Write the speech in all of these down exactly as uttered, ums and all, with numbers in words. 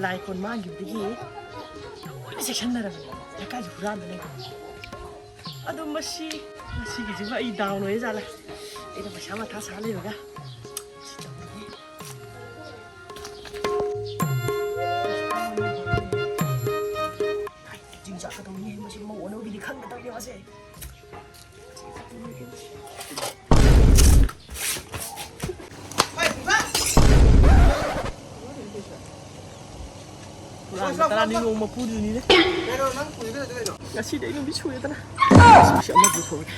ꯂꯥꯏ ꯀꯣꯟ ꯃꯥꯡꯈꯤꯕꯗꯒꯤ ꯂꯣꯏꯅ ꯆꯦꯛꯁꯤꯟꯅꯔꯕꯅꯦ꯫ ꯂꯩꯀꯥꯏꯁꯦ ꯍꯨꯔꯥꯟꯕ ꯂꯩꯕꯅꯦ꯫ ꯑꯗꯣ ꯃꯁꯤ, ꯃꯁꯤꯒꯤꯁꯤꯕꯨ ꯑꯩ ꯗꯥꯎꯟ ꯑꯣꯏꯔ ꯖꯥꯠꯂꯥ? ꯑꯩꯅ ꯄꯩꯁꯥ ꯃꯊꯥ ꯁꯥ ꯂꯩꯕꯒ꯫ ꯆꯤꯡ ꯆꯥꯛꯀꯗꯧꯅꯤ꯫ ꯃꯁꯤ ꯃꯧ ꯑꯅꯧꯕꯤꯗꯤ ꯈꯪꯒꯗꯕꯅꯦ ꯃꯥꯁꯦ꯫ ꯍꯨꯔꯥꯟꯕ ꯇꯔꯥꯅꯤ ꯅꯣꯡꯃ ꯄꯨꯗꯣꯏꯅꯤꯅꯦ꯫ ꯉꯁꯤꯗꯤ ꯑꯩ ꯅꯨꯃꯤꯠ ꯁꯨꯔꯦꯗꯅ꯫ ꯑꯁ, ꯑꯃ ꯄꯨꯊꯣꯛꯑꯒꯦ꯫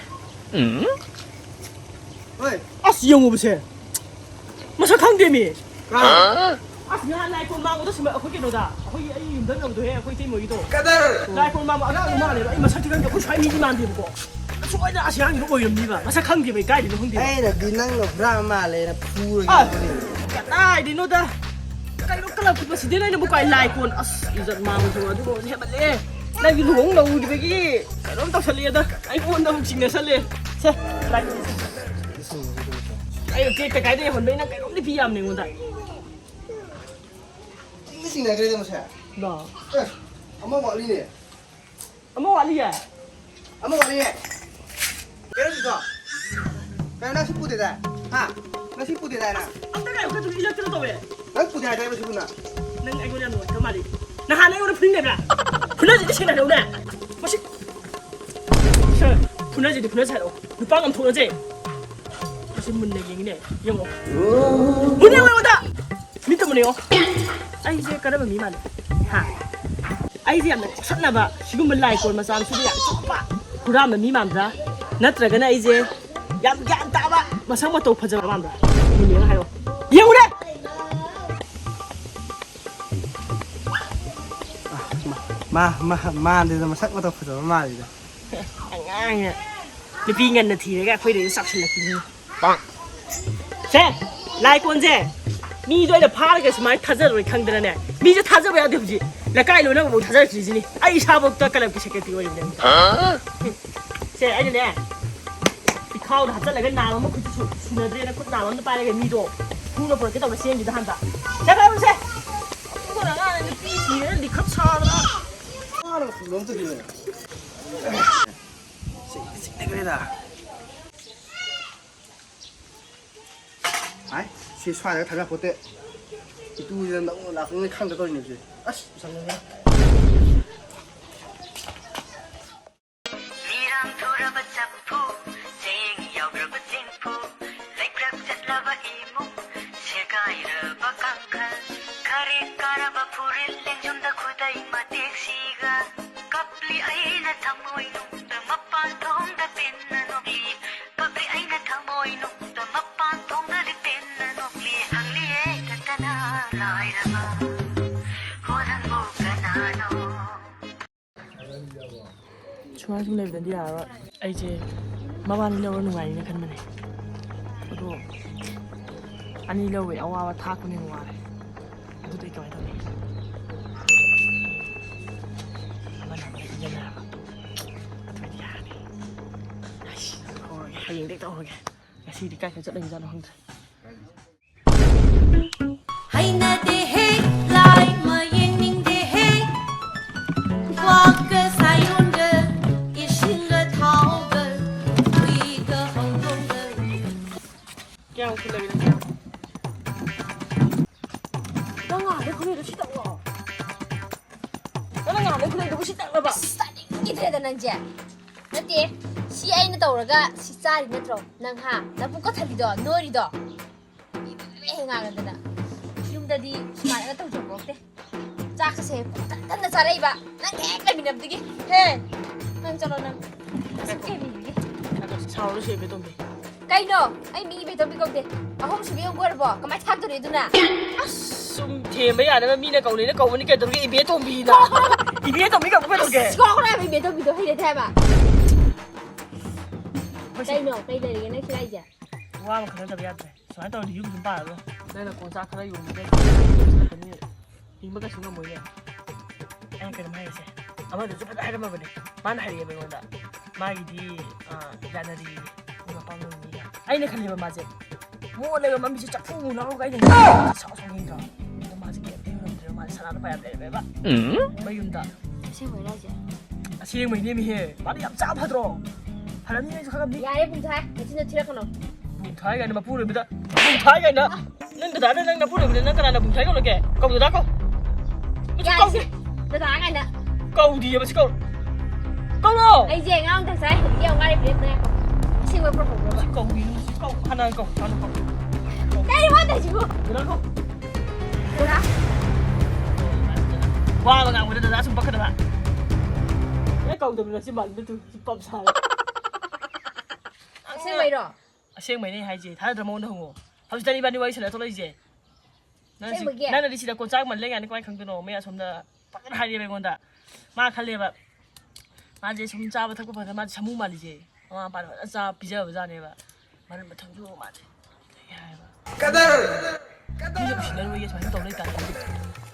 ꯑꯁ, ꯌꯦꯡꯉꯨꯕꯁꯦ꯫ ꯃꯁꯛ ꯈꯪꯗꯦꯃꯤ꯫ ꯑꯁ, ꯅꯍꯥꯟ ꯂꯥꯏ ꯀꯣꯟ ꯃꯥꯡꯕꯗꯣ ꯁꯤꯃ ꯑꯩꯈꯣꯏ ꯀꯩꯅꯣꯗ, ꯑꯩꯈꯣꯏꯒꯤ ꯑꯩ ꯌꯨꯝꯗ ꯂꯩꯕꯗꯣ ꯍꯦ, ꯑꯩꯈꯣꯏ ꯏꯇꯩ ꯃꯣꯏꯒꯤꯗꯣ꯫ ꯀꯗꯔ! ꯂꯥꯏ ꯀꯣꯟ ꯃꯥꯡꯕ ꯑꯉꯥꯡꯗꯣ ꯃꯥꯜꯂꯦꯕ꯫ ꯑꯩ ꯃꯁꯛꯇꯤ ꯈꯪꯗꯦ, ꯑꯩꯈꯣꯏ ꯁ꯭ꯋꯥꯏ ꯃꯤꯗꯤ ꯃꯥꯟꯗꯦꯕꯀꯣ꯫ ꯑꯁꯣꯏꯗ ꯑꯁꯤ ꯑꯉꯥꯡꯗꯣ ꯑꯣꯏꯔꯝꯅꯤꯕ꯫ ꯃꯁꯛ ꯈꯪꯗꯦꯕ, ꯑꯩ ꯀꯥꯏꯗꯩꯅꯣ ꯈꯪꯗꯦꯕ꯫ ꯑꯩꯅꯗꯤ ꯅꯪꯅ ꯍꯨꯔꯥꯟꯕ ꯃꯥꯜꯂꯦꯅ ꯐꯨꯔꯒꯦ ꯑ! ꯇꯧꯕꯅꯤ꯫ ꯀꯗꯥꯏꯗꯩꯅꯣꯗ? ꯀꯩꯅꯣ ꯀꯂꯞ ꯁꯤꯗꯤ ꯅꯣꯏꯅ ꯕꯨꯀꯥꯏ ꯂꯥꯏ ꯀꯣꯟ꯫ ꯑꯁ, ꯏꯖꯠ ꯃꯥꯡꯕꯁꯨ ꯑꯗꯨꯒ ꯍꯦꯟꯃꯜꯂꯦ꯫ ꯅꯪꯒꯤ ꯂꯨꯍꯣꯡ ꯂꯧꯔꯨꯕꯒꯤ ꯀꯩꯅꯣꯝ ꯇꯧꯁꯜꯂꯛꯑꯦꯗ꯫ ꯑꯩꯉꯣꯟꯗ ꯑꯃꯨꯛ ꯆꯤꯡꯅꯁꯜꯂꯦ꯫ ꯁꯦ, ꯂꯥꯏ ꯀꯣꯟ꯫ ꯑꯩ ꯀꯦꯛꯇ ꯀꯥꯏꯗ ꯌꯧꯍꯟꯕꯩ ꯅꯪ ꯀꯩꯅꯣꯝꯗꯤ ꯄꯤ ꯌꯥꯝꯅꯦ ꯑꯩꯉꯣꯟꯗ꯫ ꯆꯤꯡꯗ ꯆꯤꯡꯅꯈ꯭ꯔꯦꯗ ꯃꯁꯦ꯫ ꯂꯣ꯫ ꯑꯦ, ꯑꯃ ꯋꯥꯠꯂꯤꯅꯦ꯫ ꯑꯃ ꯋꯥꯠꯂꯤꯌꯦ? ꯑꯃ ꯋꯥꯠꯂꯤꯌꯦ꯫ ꯀꯩꯅꯣ ꯁꯤꯗꯣ? ꯀꯩꯅꯣ ꯅꯪ ꯁꯤ ꯄꯨꯗꯦꯗꯥꯏ? ꯍꯥ? ꯅꯪ ꯁꯤ ꯄꯨꯗꯦꯗꯥꯏ ꯅꯪ? ꯑꯝꯇ ꯉꯥꯏꯌꯨ, ꯈꯔ ꯊꯨꯅ ꯏꯜꯂꯛꯇꯅ ꯇꯧꯋꯦ꯫ ꯅꯪ ꯄꯨꯗꯦ ꯍꯥꯏꯗꯥꯏ ꯃꯁꯤ ꯄꯨꯟꯅ? ꯅꯪ ꯑꯩꯉꯣꯟꯗ ꯌꯥꯝ ꯅꯨꯡꯉꯥꯏꯇꯕ ꯃꯥꯜꯂꯤ꯫ ꯅꯍꯥꯟ ꯑꯩꯉꯣꯟꯗ ꯐꯨꯅꯤꯡꯗꯕ꯭ꯔꯥ? ꯐꯨꯅꯁꯤꯗꯤ ꯁꯦꯡꯅ ꯍꯥꯏꯔꯛꯎꯅꯦ꯫ ꯃꯁꯤ, ꯁꯥꯔ, ꯐꯨꯅꯁꯤꯗꯤ ꯐꯨꯅꯁꯤ ꯍꯥꯏꯔꯛꯑꯣ꯫ ꯅꯨꯄꯥ ꯉꯝꯊꯣꯛꯅꯁꯦ꯫ ꯃꯁꯤ ꯃꯨꯟꯅ ꯌꯦꯡꯉꯤꯅꯦ꯫ ꯌꯦꯡꯉꯣ꯫ ꯃꯨꯟꯅ ꯌꯦꯡꯉꯣ ꯑꯩꯉꯣꯟꯗ꯫ ꯃꯤꯠꯇ ꯃꯨꯟꯅ ꯌꯦꯡꯉꯣ꯫ ꯑꯩꯁꯦ ꯀꯔꯝꯕ ꯃꯤ ꯃꯥꯜꯂꯤ? ꯍꯥ? ꯑꯩꯁꯦ ꯌꯥꯝꯅ ꯆꯦꯛꯁꯤꯟꯅꯕ, ꯁꯤꯒꯨꯝꯕ ꯂꯥꯏ ꯀꯣꯟ ꯃꯆꯥ ꯃꯁꯨꯗ ꯌꯥꯝ ꯆꯣꯞꯄ, ꯍꯨꯔꯥꯟꯕ ꯃꯤ ꯃꯥꯟꯕ꯭ꯔꯥ? ꯅꯠꯇ꯭ꯔꯒꯅ ꯑꯩꯁꯦ ꯌꯥꯝ ꯒ꯭ꯌꯥꯟ ꯇꯥꯕ, ꯃꯁꯛ ꯃꯇꯧ ꯐꯖꯕ ꯃꯥꯟꯕ꯭ꯔꯥ? ꯃꯨꯟꯅ ꯌꯦꯡꯉ ꯍꯥꯏꯔꯣ꯫ ꯌꯦꯡꯉꯨꯅꯦ! ꯃꯥ, ꯃꯥ, ꯃꯥ, ꯃꯥꯟꯗꯦꯗ, ꯃꯁꯛ ꯃꯇꯧ ꯐꯖꯕ ꯃꯥꯜꯂꯤꯗ꯫ ꯑꯉꯥꯡꯅ ꯅꯨꯄꯤ ꯉꯟꯅ ꯊꯤꯔꯒ ꯑꯩꯈꯣꯏꯗꯩꯁꯨ ꯆꯥꯎꯁꯤꯜꯂꯛꯄꯤꯅꯤ꯫ ꯁꯦ, ꯂꯥꯏ ꯀꯣꯟꯁꯦ ꯃꯤꯗꯣ ꯑꯩꯅ ꯐꯥꯔꯒ ꯁꯨꯃꯥꯏꯅ ꯊꯥꯖꯔꯣꯏ ꯈꯪꯗꯅꯅꯦ, ꯃꯤꯁꯦ ꯊꯥꯖꯕ ꯌꯥꯗꯦ ꯍꯧꯖꯤꯛ꯫ ꯂꯩꯀꯥꯏ ꯂꯣꯏꯅꯃꯛ ꯊꯥꯖꯔꯛꯇ꯭ꯔꯤꯁꯤꯅꯤ꯫ ꯑꯩ ꯏꯁꯥꯐꯥꯎꯗ ꯀꯂꯕꯀꯤ ꯁꯦꯀ꯭ꯔꯦꯇꯔꯤ ꯑꯣꯏꯔꯤꯕꯅꯦ꯫ ꯁꯦ, ꯑꯩꯅꯅꯦ, ꯄꯤꯈꯥꯎꯗ ꯍꯥꯞꯆꯜꯂꯒ ꯅꯥꯝ ꯑꯃ ꯈꯨꯠꯇ ꯁꯨ-, ꯁꯨꯅꯗ꯭ꯔꯦꯅ ꯈꯨꯠ ꯅꯥꯝ ꯑꯃ ꯄꯥꯏꯔꯒ ꯃꯤꯗꯣ ꯐꯨꯅ ꯄꯨꯔꯛꯀꯦ ꯇꯧꯕ ꯆꯦꯟꯈꯤꯗ ꯍꯥꯟꯕ꯫ ꯁꯦ, ꯄꯥꯏꯔꯨꯁꯦ꯫ ꯑꯉꯥꯡ ꯅꯨꯄꯤ ꯊꯤꯔꯦ ꯂꯤꯈꯠ ꯁꯥꯗꯅ꯫ ꯃꯥꯅ ꯐꯨꯜ ꯑꯝꯇ ꯄꯤꯔꯛꯑꯣ꯫ ꯁꯤ ꯁꯤꯅꯦ ꯀꯔꯤꯗ꯫ ꯍꯥꯏ, ꯁꯤ ꯁ꯭ꯋꯥꯏꯗ ꯊꯥꯖ ꯄꯣꯠꯇꯦ꯫ ꯏꯇꯨꯁꯤꯅ ꯅꯧꯅ ꯂꯥꯛꯄꯅꯤꯅ ꯈꯪꯗ ꯇꯧꯔꯤꯅꯦ ꯁꯤ꯫ ꯑꯁ, ꯁꯪꯉꯦ꯫ ꯃꯤꯔꯥꯡ ꯊꯨꯔꯕ ꯆꯐꯨ, ꯆꯦꯡ ꯌꯥꯎꯗ꯭ꯔꯕ ꯆꯦꯡꯐꯨ, ꯂꯩꯀ꯭ꯔꯛ ꯆꯠꯂꯕ ꯏꯃꯨꯡ, ꯁꯦꯒꯥꯏꯔꯕ ꯀꯥꯡꯈꯜ, ꯈꯔꯦꯛ ꯀꯥꯔꯕ ꯐꯨꯔꯤꯠ, ꯂꯦꯡꯖꯨꯝꯗ ꯈꯨꯗꯩ ꯃꯇꯦꯛꯁꯤꯒ, ꯀꯞꯂꯤ ꯑꯩꯅ ꯊꯃꯣꯏ ꯅꯨꯡꯗ, ꯃꯄꯥꯟ ꯊꯣꯡꯗ ꯄꯦꯟꯅ ꯅꯣꯛꯂꯤ, ꯀꯞꯂꯤ ꯑꯩꯅ ꯊꯃꯣꯏ ꯅꯨꯡꯗ, ꯃꯄꯥꯟ ꯊꯣꯡꯗꯗꯤ ꯄꯦꯟꯅ ꯅꯣꯛꯂꯤ, ꯍꯪꯂꯤꯌꯦ ꯇꯠꯇꯅ ꯂꯥꯏꯔꯕ, ꯍꯣ ꯅꯪꯕꯨ ꯀꯅꯥꯅꯣ? ꯁꯨꯃꯥꯏꯅ ꯁꯨꯝ ꯂꯩꯕꯗꯗꯤ ꯌꯥꯔꯔꯣꯏ꯫ ꯑꯩꯁꯦ ꯃꯕꯥꯅꯤ ꯂꯧꯔ ꯅꯨꯡꯉꯥꯏꯅꯤꯅ ꯈꯟꯕꯅꯦ, ꯑꯗꯣ ꯑꯅꯤ ꯂꯧꯕꯩ ꯑꯋꯥꯕ ꯊꯥꯛꯄꯅ ꯍꯦꯟꯅ ꯋꯥꯔꯦ꯫ ꯑꯗꯨꯗꯤ ꯑꯩ ꯀꯃꯥꯏꯅ ꯇꯧꯅꯤ? ꯑꯃꯅ ꯑꯃꯅ ꯏꯟꯖꯟꯅꯔꯕ꯫ ꯑꯗꯨꯗꯤ ꯌꯥꯔꯅꯤ꯫ ꯑꯩꯁ, ꯍꯧꯔꯒꯦ, ꯍꯌꯦꯡꯗꯩ ꯇꯧꯔꯒꯦ꯫ ꯉꯁꯤꯗꯤ ꯀꯥꯏ ꯀꯥꯏ ꯆꯠꯂꯤꯖꯥꯠꯅꯣ ꯈꯪꯗ꯭ꯔꯦ꯫ ꯍꯩꯅꯗꯦꯍꯦ, ꯂꯥꯏ ꯃ ꯌꯦꯡꯅꯤꯡꯗꯦꯍꯦ꯫ ꯀ꯭ꯋꯥꯛꯀ ꯁꯥꯏꯑꯣꯟꯒ, ꯏꯁꯤꯡꯒ ꯊꯥꯎꯒ, ꯍꯨꯏꯒ ꯍꯧꯗꯣꯡꯒ꯫ ꯀꯌꯥꯝ ꯎꯁꯤꯜꯂꯒꯦ ꯅꯪ? ꯅꯪ ꯉꯥꯏꯍꯥꯛ ꯈꯨꯂꯩꯗꯣ ꯁꯤ ꯇꯧꯔꯣ꯫ ꯅꯪꯅ ꯉꯥꯏꯍꯥꯛ ꯈꯨꯂꯩꯗꯨꯕꯨ ꯁꯤ ꯇꯧꯔꯕ? ꯑꯁ, ꯇꯥꯅꯤꯡꯈꯤꯗ꯭ꯔꯦꯗ ꯅꯪꯁꯦ꯫ ꯅꯠꯇꯦ, ꯁꯤ ꯑꯩꯅ ꯇꯧꯔꯒ ꯁꯤ ꯆꯥꯔꯤ ꯅꯠꯇ꯭ꯔꯣ? ꯅꯪ ꯍꯥ? ꯅꯕꯨꯛꯀ ꯊꯜꯂꯤꯗꯣ, ꯅꯣꯏꯔꯤꯗꯣ? ꯏꯕꯦꯝꯃ, ꯉꯥꯡꯉꯗꯅ꯫ ꯌꯨꯝꯗꯗꯤ ꯁꯨꯃꯥꯏꯅ ꯇꯧꯖꯄꯣꯛꯇꯦ꯫ ꯆꯥꯛꯀꯁꯦ ꯄꯨꯡꯊꯟ ꯊꯟꯅ ꯆꯥꯔꯛꯏꯕ꯫ ꯅꯪ ꯍꯦꯛ ꯂꯩꯃꯤꯟꯅꯕꯗꯒꯤ꯫ ꯍꯦ! ꯅꯪ ꯆꯠꯂꯣ ꯅꯪ꯫ ꯁꯛ ꯍꯦꯛ ꯌꯦꯡꯅꯤꯡꯗꯦ꯫ ꯁꯥꯎꯔꯅꯨ ꯁꯦ ꯏꯕꯦꯇꯣꯝꯕꯤ꯫ ꯀꯩꯅꯣ? ꯑꯩ ꯃꯤ ꯏꯕꯦꯇꯣꯝꯕꯤ ꯀꯧꯗꯦ꯫ ꯑꯍꯨꯝꯁꯨꯕꯤ ꯑꯃꯨꯛ ꯑꯣꯏꯔꯕꯣ? ꯀꯃꯥꯏꯅ ꯊꯥꯛꯇꯣꯔꯤ ꯑꯗꯨꯅ? ꯑꯁ, ꯁꯨꯝ ꯊꯦꯝꯕ ꯌꯥꯅꯕ ꯃꯤꯅ ꯀꯧꯅꯩꯅ ꯀꯧꯕꯅꯤ ꯀꯩꯗꯧꯔꯒꯦ ꯏꯕꯦꯇꯣꯝꯕꯤꯅ? ꯏꯕꯦꯇꯣꯝꯕꯤ ꯀꯧꯕ ꯀꯩꯗꯧꯒꯦ? ꯁꯤ ꯀꯧꯔꯛꯀꯅꯣ ꯍꯥꯏꯕ ꯏꯕꯦꯇꯣꯝꯕꯤꯗꯣ ꯍꯩꯅꯗꯦ ꯍꯥꯏꯕ꯫ ꯍꯣꯏ ꯁꯦ꯫ ꯀꯩꯅꯣ? ꯀꯩ ꯂꯩꯔꯤꯒꯦ ꯅꯪ ꯁꯤ ꯍꯥꯏꯁꯦ? ꯋꯥ ꯑꯃ ꯈꯟꯅꯗꯕ ꯌꯥꯗ꯭ꯔꯦ꯫ ꯁꯨꯃꯥꯏꯅ ꯇꯧꯔꯗꯤ ꯌꯨꯝ ꯑꯗꯨꯝ ꯄꯥꯜꯂꯔꯣꯏ꯫ ꯅꯪꯅ ꯀꯣꯟꯆꯥꯛ ꯈꯔ ꯌꯣꯟꯕꯗ ꯂꯣꯏꯁꯤꯜꯂꯛꯀꯅꯤ꯫ ꯍꯤꯡꯕ ꯀꯩꯁꯨ ꯉꯝꯃꯣꯏꯅꯦ꯫ ꯑꯩꯅ ꯀꯩꯅꯣꯝ ꯍꯥꯏꯔꯤꯁꯦ꯫ ꯑꯃꯗꯨꯁꯨ ꯐꯖꯅ ꯍꯥꯏꯔꯝꯃꯕꯅꯦ꯫ ꯃꯥꯅ ꯍꯥꯏꯔꯛꯑꯦꯕ ꯑꯩꯉꯣꯟꯗ꯫ ꯃꯥꯒꯤꯗꯤ, ꯑ, ꯌꯥꯅꯔꯤ꯫ ꯃꯣꯏ ꯃꯄꯥ ꯃꯣꯏ ꯃꯤꯒ꯫ ꯑꯩꯅ ꯈꯜꯂꯦꯕ ꯃꯥꯁꯦ꯫ ꯃꯣꯠꯂꯒ ꯃꯃꯤꯠꯁꯦ ꯆꯐꯨ ꯃꯨꯛ ꯂꯧꯔꯒ ꯑꯩꯅ ꯁꯥꯎ ꯁꯥꯎꯅꯤꯡꯗ꯭ꯔꯣ? ꯑꯗꯣ ꯃꯥꯁꯦ ꯀꯩꯝꯇ ꯌꯣꯟꯗ꯭ꯔꯦꯕ꯫ ꯃꯥꯁꯦ ꯅꯨꯄꯥ ꯌꯥꯝ ꯂꯩꯔꯝꯃꯦꯕ ꯃꯌꯨꯝꯗ꯫ ꯑꯁꯦꯡꯕꯩꯔꯣ ꯍꯥꯏꯁꯦ? ꯑꯁꯦꯡꯕꯩꯅꯦ ꯃꯤꯍꯦ꯫ ꯃꯥꯗꯤ ꯌꯥꯝ ꯆꯥ ꯐꯗ꯭ꯔꯣ? ꯐꯔꯝꯅꯤ, ꯑꯩꯁꯨ ꯈꯪꯉꯝꯅꯤ꯫ ꯌꯥꯔꯦ ꯄꯨꯡꯊꯥꯏ, ꯅꯆꯤꯟꯗꯣ ꯊꯤꯔꯛꯀꯅꯣ꯫ ꯄꯨꯡꯊꯥꯏ ꯀꯥꯏꯅ ꯃꯄꯨ ꯂꯣꯏꯕꯗ꯫ ꯄꯨꯡꯊꯥꯏ ꯀꯥꯏꯅ꯫ ꯅꯪ ꯗꯗꯥꯗ ꯅꯪ ꯅꯄꯨ ꯂꯣꯏꯕꯗ ꯅꯪ ꯀꯅꯥꯅ ꯄꯨꯡꯊꯥꯏ ꯀꯧꯔꯒꯦ? ꯀꯧꯗ ꯀꯧ꯫ ꯃꯁꯤ ꯌꯥꯔꯦ, ꯀꯧꯗꯦ꯫ ꯁꯤ ꯗꯗꯥ ꯀꯥꯏꯅ꯫ ꯀꯧꯗꯤꯌꯦ ꯃꯁꯤ ꯀꯧ꯫ ꯀꯧꯔꯣ꯫ ꯑꯩꯁꯦ ꯑꯉꯥꯡ ꯇꯪ ꯆꯥꯏ ꯍꯧꯖꯤꯛ ꯌꯥꯝ ꯉꯥꯏꯔꯤꯕꯅꯦ ꯅꯪ꯫ ꯑꯁꯦꯡꯕ ꯄ꯭ꯔꯣꯐꯣ ꯄ꯭ꯔꯣꯐꯣ꯫ ꯃꯁꯤ ꯀꯧꯗꯤꯌꯦ ꯃꯁꯤ ꯀꯧ꯫ ꯍꯥꯟꯅ ꯀꯧ꯫ ꯍꯥꯟꯅ ꯀꯧ꯫ ꯀꯔꯤ ꯋꯥ ꯇꯧꯏꯁꯤꯕꯨ? ꯗꯗꯥ ꯀꯧ꯫ ꯗꯗꯥ꯫ ꯋꯥ ꯑꯃ ꯉꯥꯡꯕꯗ ꯗꯗꯥ ꯁꯨꯝ ꯄꯛꯀꯗꯕ꯫ ꯑꯦ ꯀꯧꯗꯕ ꯅꯆꯤꯟ ꯕꯥꯟꯗ ꯇꯨ ꯁꯤ ꯄꯞ ꯁꯥꯔꯦ꯫ ꯑꯁꯦꯡꯕꯩꯔꯣ? ꯑꯁꯦꯡꯕꯩꯅꯦ ꯍꯥꯏꯁꯦ꯫ ꯊꯥꯖꯗ꯭ꯔ ꯃꯉꯣꯟꯗ ꯍꯪꯉꯣ꯫ ꯍꯧꯖꯤꯛꯇꯅꯤ ꯏꯕꯥꯅꯤ ꯋꯥꯔꯤ ꯁꯥꯟꯅ ꯊꯣꯛꯂꯛꯏꯁꯦ꯫ ꯅꯪ ꯁꯤ-, ꯑꯁꯦꯡꯕꯒꯤ? ꯅꯪꯅꯗꯤ ꯁꯤꯗ ꯀꯣꯟꯆꯥꯛ ꯃꯟ ꯂꯩ ꯀꯥꯏꯅ ꯀꯃꯥꯏꯅ ꯈꯪꯗꯣꯏꯅꯣ? ꯃꯤ ꯑꯁꯣꯝꯗ ꯐꯖꯅ ꯍꯥꯏꯔꯦꯕ ꯑꯩꯉꯣꯟꯗ꯫ ꯃꯥ ꯈꯜꯂꯦꯕ, ꯃꯥꯁꯦ ꯁꯨꯝ ꯆꯥꯕ ꯊꯛꯄ ꯐꯖꯅ, ꯃꯥꯁꯦ ꯁꯥꯃꯨ ꯃꯥꯜꯂꯤꯁꯦ꯫ ꯃꯃꯥ ꯃꯄꯥꯅ ꯐꯖꯅ ꯆꯥꯕ ꯄꯤꯖꯕ ꯖꯥꯠꯅꯦꯕ꯫ ꯃꯔꯟ ꯃꯊꯨꯝꯁꯨ ꯃꯥꯁꯦ ꯂꯩ ꯍꯥꯏꯌꯦꯕ꯫ ꯀꯗꯔ! ꯃꯤꯅ ꯎꯁꯤꯠꯅꯔꯣꯏꯌꯦ ꯁꯨꯃꯥꯏꯅ ꯇꯧ ꯂꯩꯇꯥꯔꯗꯤ꯫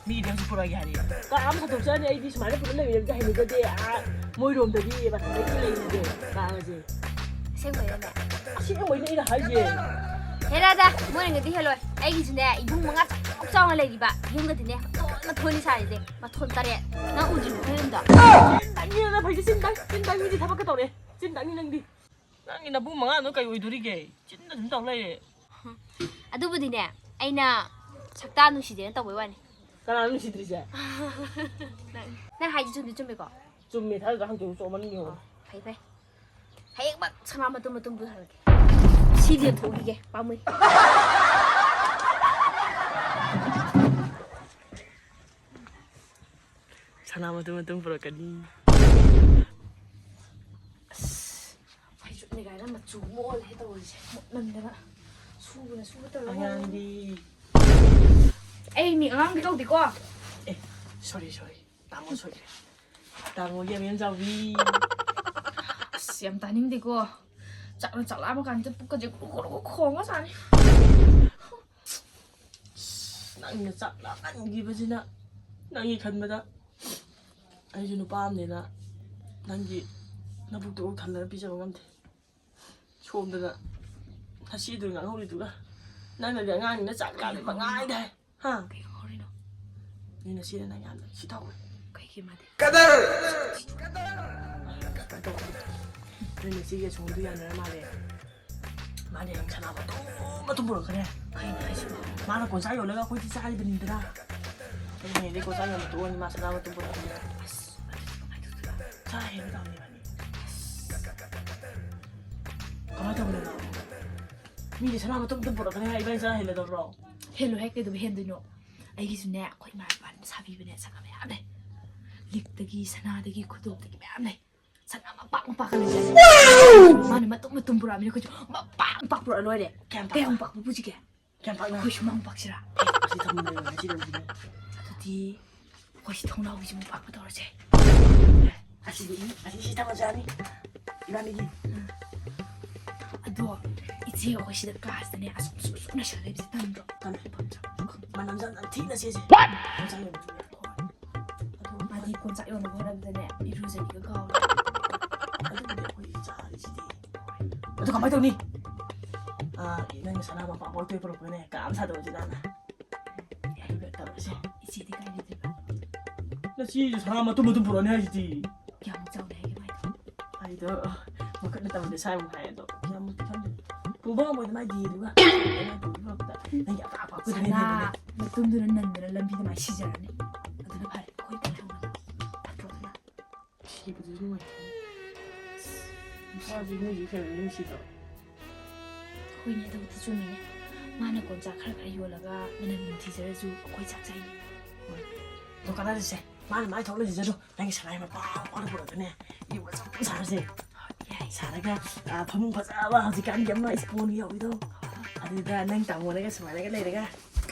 ꯃꯤꯒꯤꯗꯤ ꯍꯧꯖꯤꯛ ꯄꯨꯔꯛꯑꯒꯦ ꯍꯥꯏꯔꯦ꯫ ꯀꯥ ꯑꯃ ꯁꯟꯗꯣꯛꯆꯔꯅꯤ, ꯑꯩꯗꯤ ꯁꯨꯃꯥꯏꯅ ꯄꯨꯟꯅ ꯂꯩꯃꯤꯟꯅꯕꯁꯦ ꯍꯩꯅꯖꯗꯦ꯫ ꯑꯥ, ꯃꯣꯏꯔꯣꯝꯗꯒꯤ ꯃꯊꯛꯇꯒꯤ ꯂꯩꯔꯤꯁꯦ ꯀꯥ ꯑꯃꯁꯦ꯫ ꯑꯁꯦꯡꯕꯩꯔꯅꯦ? ꯑꯁꯦꯡꯕꯩꯅꯦ ꯑꯩꯅ ꯍꯥꯏꯁꯦ꯫ ꯍꯦꯔꯥꯗ, ꯃꯣꯏꯅꯒꯗꯤ ꯍꯦꯜꯂꯣꯏ꯫ ꯑꯩꯒꯤꯁꯨꯅꯦ, ꯏꯕꯨꯡ ꯃꯉꯥ ꯆꯥꯎ ꯆꯥꯎꯅ ꯂꯩꯔꯤꯕ꯫ ꯌꯨꯝꯒꯗꯤꯅꯦ, ꯃꯊꯣꯟ ꯃꯊꯣꯟꯅꯤ ꯁꯥꯔꯤꯁꯦ꯫ ꯃꯊꯣꯟ ꯇꯔꯦꯠ꯫ ꯅꯪ ꯎꯗ꯭ꯔꯤꯕꯣ ꯑꯩꯈꯣꯏ ꯌꯨꯝꯗꯣ? ꯆꯤꯟ ꯇꯪꯉꯤꯗꯅ ꯐꯩꯁꯦ, ꯆꯤꯟ ꯇꯪ, ꯆꯤꯟ ꯇꯪ, ꯃꯤꯗꯤ ꯊꯕꯛꯀ ꯇꯧꯔꯦ꯫ ꯆꯤꯟ ꯇꯪꯉꯤ ꯅꯪꯗꯤ꯫ ꯅꯪꯒꯤ ꯅꯕꯨꯡ ꯃꯉꯥꯗꯣ ꯀꯩ ꯑꯣꯏꯗꯣꯔꯤꯒꯦ? ꯆꯤꯟꯗ ꯑꯗꯨꯝ ꯇꯧ ꯂꯩꯔꯦ꯫ ꯑꯗꯨꯕꯨꯗꯤꯅꯦ, ꯑꯩꯅ ꯁꯛꯇꯥ ꯅꯨꯡꯁꯤꯗꯦꯅ ꯇꯧꯕꯩ ꯋꯥꯅꯤ꯫ ꯀꯅꯥꯅꯣ ꯅꯨꯡꯁꯤꯗ꯭ꯔꯤꯁꯦ? ꯅꯪ, ꯅꯪ ꯍꯥꯏꯁꯤ ꯆꯨꯝꯗꯤ ꯆꯨꯝꯃꯤꯀꯣ? ꯆꯨꯝꯃꯦ, ꯊꯥꯖꯗ꯭ꯔꯥ ꯍꯪꯇꯣꯛꯎ ꯆꯣ ꯃꯅꯨꯡ ꯌꯦꯡꯉꯣ꯫ ꯑꯣ, ꯐꯩ, ꯐꯩ꯫ ꯍꯌꯦꯡꯃꯛ ꯁꯅꯥ ꯃꯇꯨꯝ ꯃꯇꯨꯝ ꯄꯨꯊꯔꯒꯦ꯫ ꯁꯤꯗꯤ ꯊꯣꯛꯈꯤꯒꯦ, ꯄꯥꯝꯃꯨꯏ꯫ ꯁꯅꯥ ꯃꯇꯨꯝ ꯃꯇꯨꯝ ꯄꯨꯔꯛꯀꯅꯤ꯫ ꯑꯁ, ꯐꯩꯖꯨꯞꯅꯦ ꯀꯥꯏꯅ ꯃꯆꯨ ꯑꯃ ꯑꯣꯜꯂꯦ ꯇꯧꯔꯤꯁꯦ꯫ ꯃꯣꯠꯃꯟꯗꯅ ꯁꯨꯕꯅ ꯁꯨꯕ ꯇꯧꯔꯦ꯫ ꯑꯉꯥꯡꯗꯤ꯫ ꯑꯩ ꯃꯤ ꯑꯉꯥꯡꯗꯤ ꯀꯧꯗꯦꯀꯣ꯫ ꯑꯦ, ꯁꯣꯔꯤ, ꯁꯣꯔꯤ꯫ ꯇꯥꯃꯣ ꯁꯣꯏꯈ꯭ꯔꯦ꯫ ꯇꯥꯃꯣꯒꯤ ꯑꯃꯦꯝ ꯆꯥꯎꯕꯤ꯫ ꯑꯁ, ꯌꯥꯝ ꯇꯥꯅꯤꯡꯗꯦꯀꯣ꯫ ꯆꯥꯛꯅ ꯆꯥꯛ ꯂꯥꯝꯃ ꯀꯥꯟꯁꯤꯗ ꯄꯨꯛꯀꯁꯦ ꯒꯨꯔꯨ ꯒꯨꯔꯨ ꯒꯨꯔꯨ ꯈꯣꯡꯉ ꯆꯥꯅꯤ꯫ ꯑꯁ, ꯅꯪꯅ ꯆꯥꯛ ꯂꯥꯝꯃꯟꯈꯤꯕꯁꯤꯅ ꯅꯪꯒꯤ ꯈꯟꯕꯗ ꯑꯩꯁꯨ ꯅꯨꯄꯥ ꯑꯃꯅꯤꯅ ꯅꯪꯒꯤ ꯅꯕꯨꯛꯇꯨ ꯊꯜꯂꯒ ꯄꯤꯖꯕ ꯉꯝꯗꯦ꯫ ꯁꯣꯝꯗꯅ ꯉꯁꯤꯗꯨ ꯉꯥꯡꯍꯧꯔꯤꯗꯨꯒ ꯅꯪꯅꯗꯤ ꯑꯉꯥꯡꯅꯤꯅ ꯆꯥꯛ ꯂꯥꯝꯃꯤ ꯃꯉꯥꯏꯗ ꯍꯥꯏ꯫ ꯍꯥ? ꯀꯩ ꯉꯥꯡꯍꯧꯔꯤꯅꯣ? ꯅꯣꯏ ꯅꯆꯦꯅ ꯅꯪ ꯌꯥꯝꯅ ꯁꯤ ꯇꯧꯋꯦ꯫ ꯀꯩꯒꯤ ꯃꯥꯗꯤ? ꯁꯨꯃꯥꯏꯅ ꯇꯧꯕꯅꯦ꯫ ꯅꯣꯏ ꯅꯆꯦꯒꯤ ꯑꯁꯣꯝꯗꯨ ꯌꯥꯅꯔ ꯃꯥꯜꯂꯦ꯫ ꯃꯥꯅꯦ ꯅꯪ ꯁꯅꯥ ꯃꯇꯨꯝ ꯃꯇꯨꯝ ꯄꯨꯔꯛꯈ꯭ꯔꯦ꯫ ꯀꯩꯅꯣ ꯍꯥꯏꯁꯤꯕꯣ? ꯃꯥꯅ ꯀꯣꯟꯆꯥꯛ ꯌꯣꯜꯂꯒ ꯑꯩꯈꯣꯏꯗꯤ ꯆꯥꯔꯤꯕꯅꯤꯗꯅ꯫ ꯑꯗꯨ ꯍꯌꯦꯡꯗꯩ ꯀꯣꯟꯆꯥꯛ ꯌꯣꯟꯕ ꯇꯣꯛꯑꯅꯤ, ꯃꯥ ꯁꯅꯥ ꯃꯇꯨꯝ ꯄꯨꯔꯛꯈ꯭ꯔꯦ꯫ ꯑꯁ, ꯑꯗꯨꯗꯤ ꯀꯃꯥꯏꯅ ꯇꯧꯗꯣꯏꯕ? ꯆꯥ ꯍꯦꯟꯅ ꯇꯧꯅꯤ ꯏꯕꯥꯅꯤ꯫ ꯀꯃꯥꯏꯅ ꯇꯧꯕꯅꯣ? ꯃꯤꯗꯤ ꯁꯅꯥ ꯃꯇꯨꯝ ꯃꯇꯨꯝ ꯄꯨꯔꯛꯈ꯭ꯔꯦ ꯍꯥꯏ, ꯏꯕꯥꯅꯤ ꯆꯥ ꯍꯦꯜꯂꯗꯕ꯭ꯔꯣ? ꯍꯦꯜꯂꯣꯏꯍꯦ, ꯀꯩꯗꯧꯕꯩ ꯍꯦꯟꯗꯣꯏꯅꯣ? ꯑꯩꯒꯤꯁꯨꯅꯦ, ꯑꯩꯈꯣꯏ ꯏꯃꯥ ꯏꯄꯥꯅ ꯁꯥꯕꯤꯕꯅꯦ ꯁꯅꯥ ꯃꯌꯥꯝ ꯂꯩ꯫ ꯂꯤꯛꯇꯒꯤ, ꯁꯅꯥꯗꯒꯤ, ꯈꯨꯗꯣꯞꯇꯒꯤ ꯃꯌꯥꯝ ꯂꯩ꯫ ꯁꯅꯥ ꯃꯄꯥꯛ ꯃꯄꯥꯛꯀ ꯂꯩꯖꯥꯠꯅꯤ꯫ ꯃꯥꯅ ꯃꯇꯨꯝ ꯃꯇꯨꯝ ꯄꯨꯔꯛꯑꯃꯤꯅ ꯑꯩꯈꯣꯏꯁꯨ ꯃꯄꯥꯛ ꯃꯄꯥꯛ ꯄꯨꯔꯛꯑ ꯂꯣꯏꯔꯦ꯫ ꯀꯌꯥꯝ ꯄꯥꯛ? ꯀꯌꯥꯃꯨꯛ ꯄꯥꯛꯄ ꯄꯨꯁꯤꯒꯦ? ꯀꯌꯥꯝ ꯄꯥꯛꯅ? ꯑꯩꯈꯣꯏ ꯁꯨꯃꯥꯡ ꯄꯥꯛꯁꯤꯔꯥ? ꯑꯁꯤ ꯊꯝꯃꯨꯅꯦ, ꯑꯁꯤ ꯂꯩꯁꯤꯅꯦ꯫ ꯑꯗꯨꯗꯤ ꯑꯩꯈꯣꯏ ꯁꯤ ꯊꯣꯡꯅꯥꯎꯒꯤꯁꯤ ꯃꯄꯥꯛ ꯑꯃ ꯇꯧꯔꯁꯦ꯫ ꯑꯁꯤꯗꯤ, ꯑꯁꯤ ꯁꯤ ꯊꯝꯃꯁꯤ ꯌꯥꯅꯤ꯫ ꯏꯕꯥꯅꯤꯒꯤ꯫ ꯑꯗꯣ ꯏꯆꯦ ꯑꯩꯈꯣꯏ ꯁꯤꯗ ꯀꯥꯁꯤꯗꯅꯦ ꯑꯁꯨꯛ ꯑꯁꯨꯛ ꯑꯁꯨꯛ ꯅꯩꯁꯜꯂ ꯂꯩꯕꯁꯦ ꯇꯟꯗ꯭ꯔꯣ? ꯇꯜꯂꯦ꯫ ꯃꯅꯝ ꯌꯥꯝ ꯅꯝꯊꯤꯅ ꯁꯤꯁꯦ꯫ ꯀꯣꯟꯆꯥꯛ ꯌꯣꯟꯕ ꯆꯠꯂꯨ꯫ ꯑꯗꯣ ꯃꯥꯗꯤ ꯀꯣꯟꯆꯥꯛ ꯌꯣꯟꯅꯕ ꯍꯣꯠꯅꯕꯗꯅꯦ ꯏꯔꯨꯖꯒꯦꯒ ꯀꯥꯎꯔꯦ꯫ ꯑꯗꯨꯕꯨꯗꯤ ꯑꯩꯈꯣꯏ ꯆꯥꯔꯤꯁꯤꯗꯤ꯫ ꯑꯗꯨ ꯀꯃꯥꯏꯅ ꯇꯧꯅꯤ? ꯑꯥ, ꯅꯪꯅ ꯁꯅꯥ ꯃꯄꯥꯛ ꯄꯣꯛꯇꯣꯏ ꯄꯨꯔꯛꯄꯅꯦ, ꯀꯥ ꯑꯃ ꯁꯥꯗꯣꯛꯑꯁꯤ ꯅꯥꯟꯅ꯫ ꯑꯗꯨꯒ ꯇꯧꯔꯁꯦ꯫ ꯏꯆꯦꯗꯤ ꯀꯥꯏ ꯂꯩꯗꯣꯏꯕ? ꯅꯆꯦꯁꯨ ꯁꯅꯥ ꯃꯇꯨꯝ ꯃꯇꯨꯝ ꯄꯨꯔꯛꯑꯅꯤ ꯍꯥꯏꯁꯤꯗꯤ꯫ ꯀꯌꯥꯃꯨꯛ ꯆꯥꯎꯅ ꯍꯥꯏꯒꯦ ꯃꯥꯏꯗꯣ? ꯑꯩꯗꯣ ꯃꯈꯨꯠꯅ ꯇꯧꯕꯗꯤ ꯁꯥꯏꯃꯨꯛ ꯍꯥꯏ ꯑꯗꯣ ꯌꯥꯝ ꯈꯪꯗꯦ꯫ ꯄꯨꯕ ꯉꯝꯃꯣꯏꯗ ꯃꯥꯏꯗꯤ ꯑꯗꯨꯒ ꯅꯪꯒꯤ ꯑꯄꯥꯛ ꯑꯄꯥꯛꯄꯗꯨꯅ ꯁꯅꯥ ꯍꯦꯟꯕꯅꯦ꯫ ꯃꯇꯨꯝꯗꯨꯅ ꯅꯟꯗꯅ ꯂꯝꯕꯤꯗ ꯃꯥꯏ ꯁꯤꯖꯔꯅꯤ꯫ ꯑꯗꯨꯅ ꯐꯔꯦ, ꯑꯩꯈꯣꯏ ꯄꯣꯠ ꯊꯝꯕꯗꯣ ꯐꯠꯇ꯭ꯔꯣ ꯑꯗꯨꯅ? ꯁꯤꯕꯗꯨꯁꯨ ꯅꯨꯡꯉꯥꯏꯇꯦ꯫ ꯅꯨꯄꯥꯁꯤ ꯃꯤꯁꯤ ꯈꯔ ꯅꯨꯡꯁꯤꯗ꯭ꯔꯣ? ꯍꯣꯏꯅꯦ, ꯑꯗꯨꯕꯨꯗꯤ ꯆꯨꯝꯃꯤꯅꯦ꯫ ꯃꯥꯅ ꯀꯣꯟꯆꯥꯛ ꯈꯔ ꯈꯔ ꯌꯣꯜꯂꯒ ꯃꯅꯝ ꯅꯝꯊꯤꯖꯔꯁꯨ ꯑꯩꯈꯣꯏ ꯆꯥꯛ ꯆꯥꯏꯅꯦ꯫ ꯑꯗꯣ ꯀꯥꯟꯅꯗꯁꯦ꯫ ꯃꯥꯅ ꯃꯥꯏ ꯊꯣꯛꯅ ꯁꯤꯖꯔꯣ꯫ ꯅꯪꯒꯤ ꯁꯅꯥꯒꯤ ꯃꯄꯥ ꯃꯄꯥꯗ ꯄꯨꯔꯛꯀꯅꯦ꯫ ꯏꯕ ꯆꯞ ꯁꯥꯔꯁꯦ꯫ ꯌꯥꯏ꯫ ꯁꯥꯔꯒ, ꯑ, ꯐꯃꯨꯡ ꯐꯖꯕ ꯍꯧꯖꯤꯛꯀꯥꯟꯒꯤ ꯑꯃ ꯏꯁꯄꯣꯟ ꯌꯥꯎꯕꯤꯗꯣ꯫ ꯑꯗꯨꯗ ꯅꯪ ꯇꯥꯃꯣꯅꯒ ꯁꯨꯃꯥꯏꯅꯒ ꯂꯩꯔꯒ